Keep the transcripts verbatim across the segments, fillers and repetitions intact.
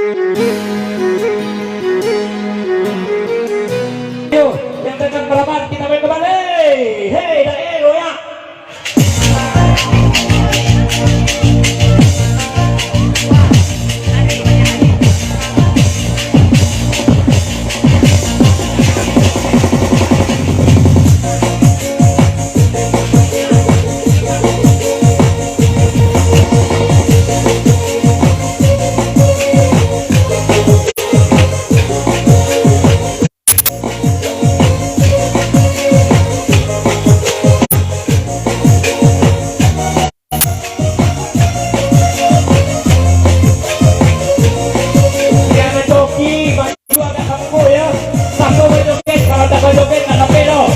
Yo, yang tekan baraban, kita main kembali. Hei, dae, goyang. Jangan coki, maju agak kampuh, ya. Satu berjoget, kalau tak berjoget, tak sampai doh.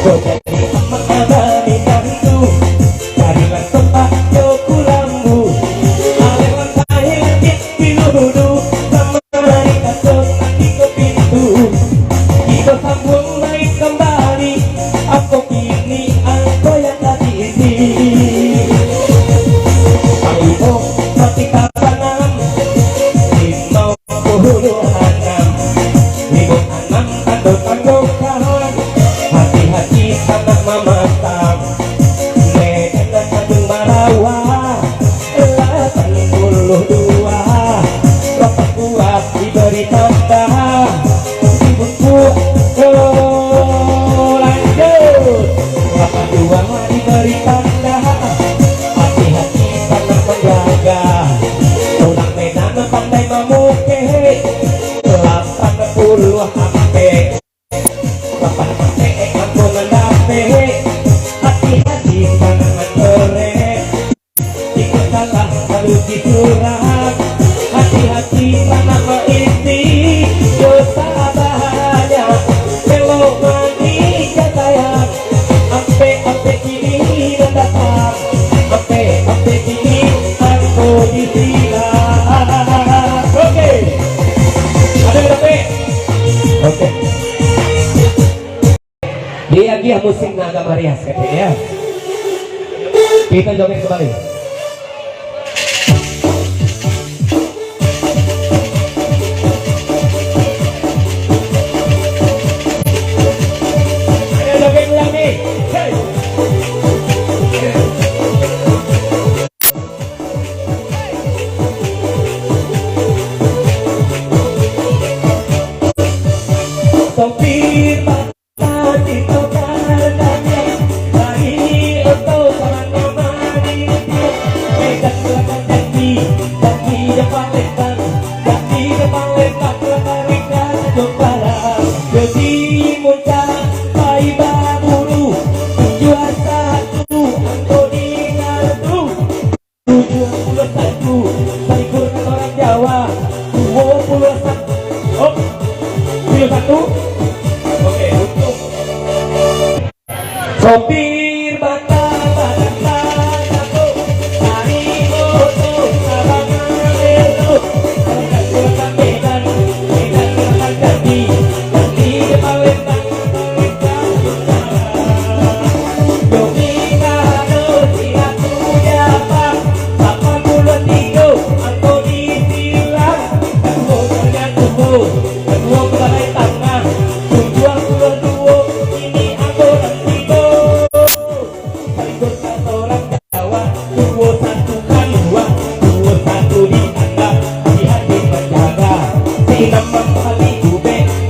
Kau jadi amak abah minantu, carilah tempat jo kulambu. Alewan sahil pilu dudu, kamari kato nanti ke pintu. Kito sambuang baik kambali, ambo kini angko yang tadi isi. Panglimo mati kapanam, limo puluah anam, limo anam tando-tando kahan, hati-hati sanak mamatang, Medan Tanjung Marawa. Lapan puluh dua, lapan buah diberi tanda. Sibuk buah, oh, lanjut. Lapan buah diberi tanda. Hati-hati sanak manjaga. Urang Medan pandai mamukek. Lapan puluah ampek. Lapan ampek, eh, ambo nan dapek. Hati-hati sanak mancoret. Jikok salah, lalu disurang. Hati-hati sanak maisi. Dosa banyak, elok manih ka sayang. Ampek, ampek kini nan datang. Ampek, ampek kini, angko disilang. Oke. Ado nan dapek? Oke. Diagiah musik nan agak mariah saketek, ya. Kita joget kembali. Ayo joget ulang, nih. Hei. Sopir, tujuah puluah satu, salibur kata urang Jawa, duo puluah satu. Oh, puluah satu. Oke, untuk sopir bata, bata, bata, dari motor, sabangan elok, dari kota Medan, Medan, Medan, jadi, jadi kepala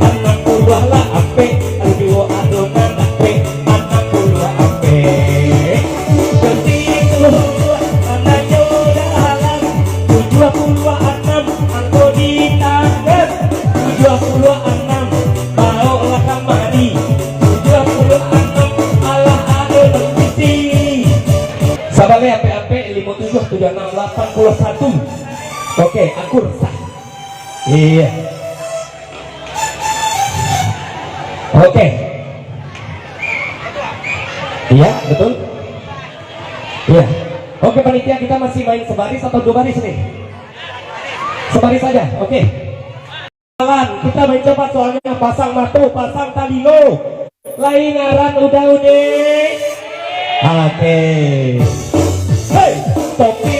Anam puluah lah ampek, duo ado nan dapek, anam puluah ampek. Katigo, anaknyo dalam, tujuah puluah anam, angko di tangan, tujuah puluah anam, baoklah kamari, tujuah puluah anam, alah ado nan bisi. Sabaleh ampek-ampek, limo tujuah, tujuah anam, lapan puluah satu. Oke, akur sah. Iya. Oke. Iya, betul. Iya. Oke, panitia, kita masih main sebaris atau dua baris nih? Sebaris saja, oke. Kawan, kita main cepat soalnya, pasang mato, pasang talingo. Lai ngaran udah unik. Oke. Hei, topi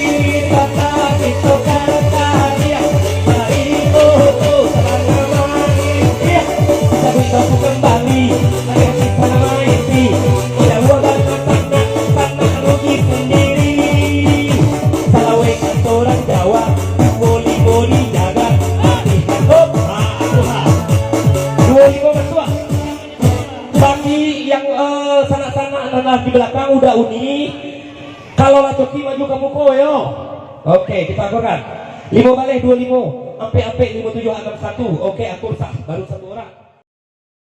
tata itu kan Kalau lah Coki maju ka muko, yo. Oke, kita akurkan. Limo baleh duo limo, ampek ampek limo tujuah anam satu. Oke, akur sah. Baru satu orang.